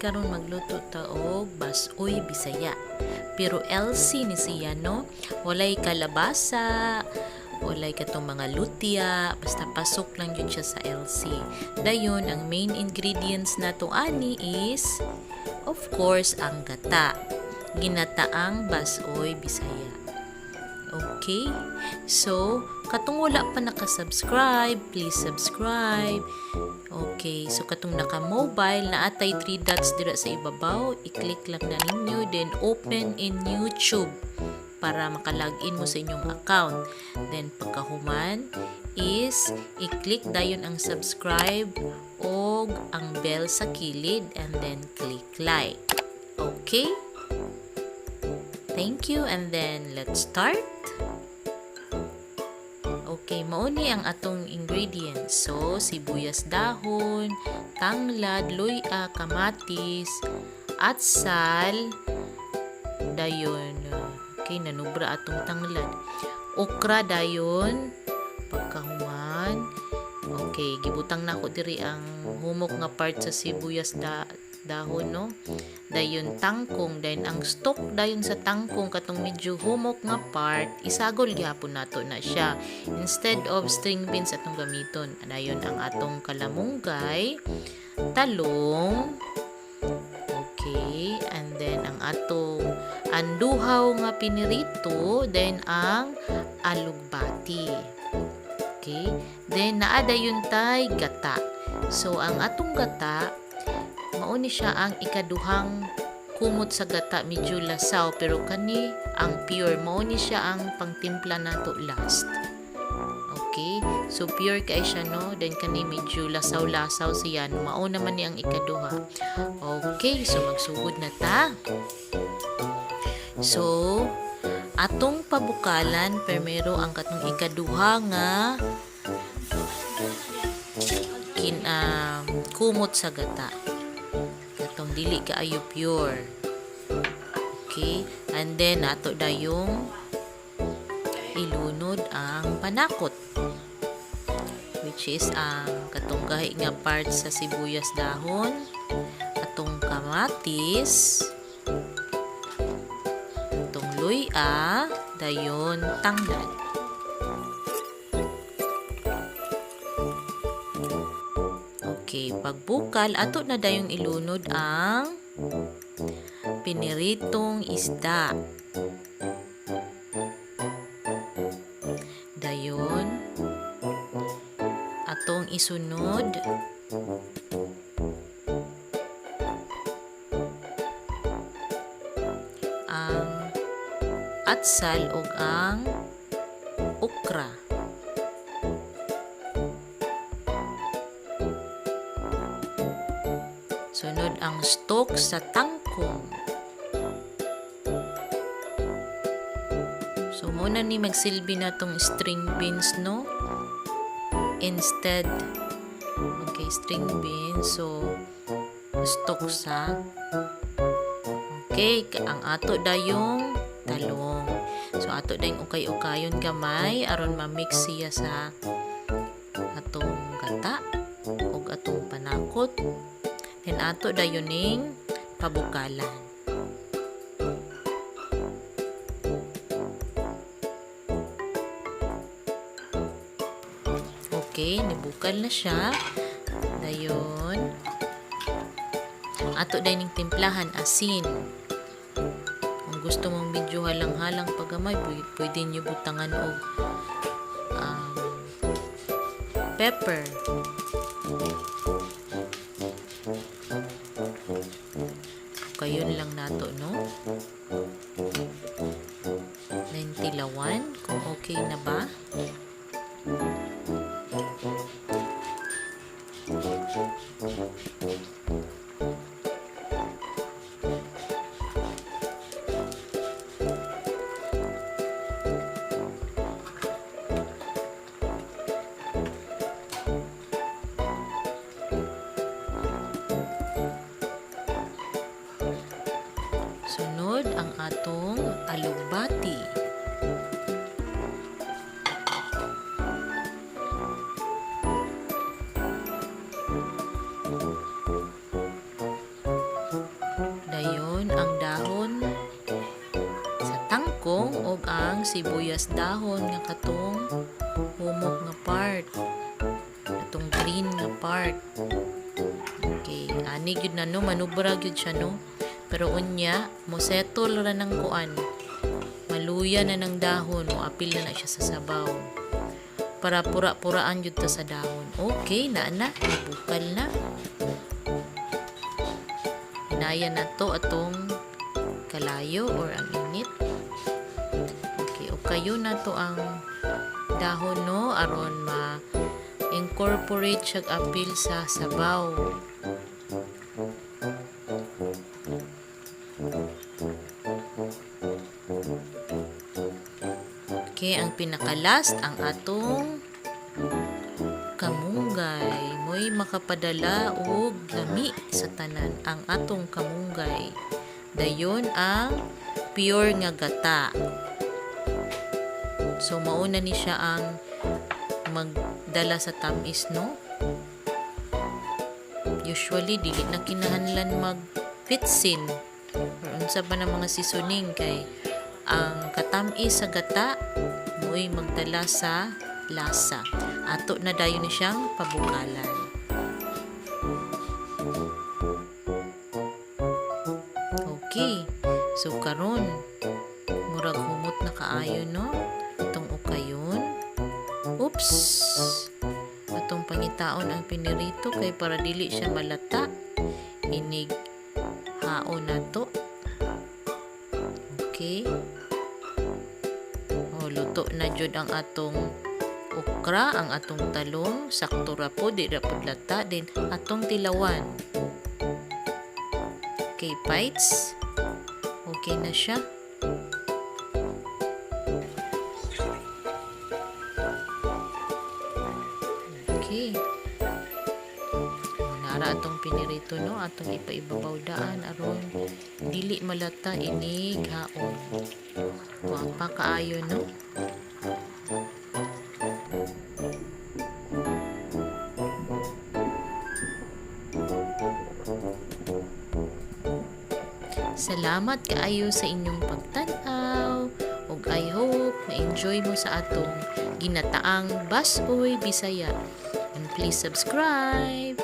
Karon magluto ta og basoy Bisaya. Pero LC ni siya, no? Walay kalabasa, walay katong mga lutia, basta pasok lang jud siya sa LC. Dayon, ang main ingredients nato ani is, of course, ang gata. Ginataang basoy Bisaya. Okay? So, katong wala pa naka-subscribe, please subscribe. Okay, so katong naka-mobile, naa tay 3 dots dira sa ibabaw, i-click lang na ninyo, then open in YouTube para maka-login mo sa inyong account. Then pagkahuman is i-click dayon ang subscribe og ang bell sa kilid and then click like. Okay? Thank you, and then let's start. Okay, mao ni ang atong ingredients. So, sibuyas dahon, tanglad, luya, kamatis, atsal, dayon, okay, nanubra atong tanglad. Okra dayon, pagkahuman, okay, gibutang nako diri ang humok nga part sa sibuyas dahon, no? Dayon tangkong, dayon ang stalk dayon sa tangkong, katong medyo humok nga part, isagol gihapon nato na siya instead of string beans atong gamiton. Dayon ang atong kalamunggay, talong, okay, and then ang atong anduhaw nga pinirito, then ang alugbati. Okay, then naa dayon tay gata. So ang atong gata, mao ni siya ang ikaduhang kumot sa gata, medyo lasaw, pero kani ang pure, mao ni siya ang pangtimpla nato last. Okay, so pure kay siya, no? Then kani medyo lasaw-lasaw siya, mao naman ni ang ikaduha. Okay, so magsugod na ta. So atong pabukalan primero ang katong ikaduha nga kin kumot sa gata, katong dili kaayo pure. Okay, and then ato dayong ilunod ang panakot, which is ang katong gahi nga part sa sibuyas dahon, atong kamatis, atong luya, dayon tanglad. Okay, pagbukal, ato na dayong ilunod ang piniritong isda. Dayon, atong isunod ang atsal ug ang okra. Sunod ang stalk sa tangkong. So muna ni magsilbi na tong string beans, no? Instead, okay, string beans, so stalk sa, okay, ang ato dayong talong. So ato dayong ukay-ukayon gamay aron ma-mix siya sa atong gata ug atong panakot. Then ato dayon ning pabukalan. Okay, nibukal na siya. Dayon ato dayon ning timplahan, asin. Kung gusto mong medyo halang-halang pagamay, pwede nyo butangan og pepper. Kayon lang nato, no? Then tilawan kung okay na ba. Sunod ang atong alugbati. Bagoong ug ang sibuyas dahon nga katong humok nga part, atong green nga part. Okay, ani gyud na, no, manubra gyud siya, no. Pero unya mo settle ra ng kuan, maluya na ng dahon, mo apil na na siya sa sabaw para pura-puraan jud ta sa dahon. Okay na na, bukal na. Hinaya na to atong kalayo or ang init. Okay, o kayo na to ang dahon, no, aron ma incorporate siya apil sa sabaw. Okay, ang pinaka-last, ang atong kamunggay. Mo'y makapadala og lami sa tanan ang atong kamunggay. Dayon ang pure nga gata. So mauna ni siya ang magdala sa tamis, no? Usually dili na kinahanglan mag vetsin or unsa pa na mga seasoning kay ang katamis sa gata mo'y magdala sa lasa. Ato na dayon ni siyang pabukalan. Okay. So karon murag humot na kaayo, no? Atong ukayon. Oops. Atong pangitaon ang pinirito kay para dili siya malata. Inig haon na to. Okay. Oh, luto na jud ang atong okra, ang atong talong, sakto ra po, di ra pud lata din atong tilawan. Okay, bites. Okay na siya. Okay. Nara atong pinirito, no, atong ipaibabaw daan aron dili malata inig haon. Wapa kaayo, no? Salamat kaayo sa inyong pagtan-aw ug I hope na-enjoy mo sa atong ginataang Basoy Bisaya. And please subscribe.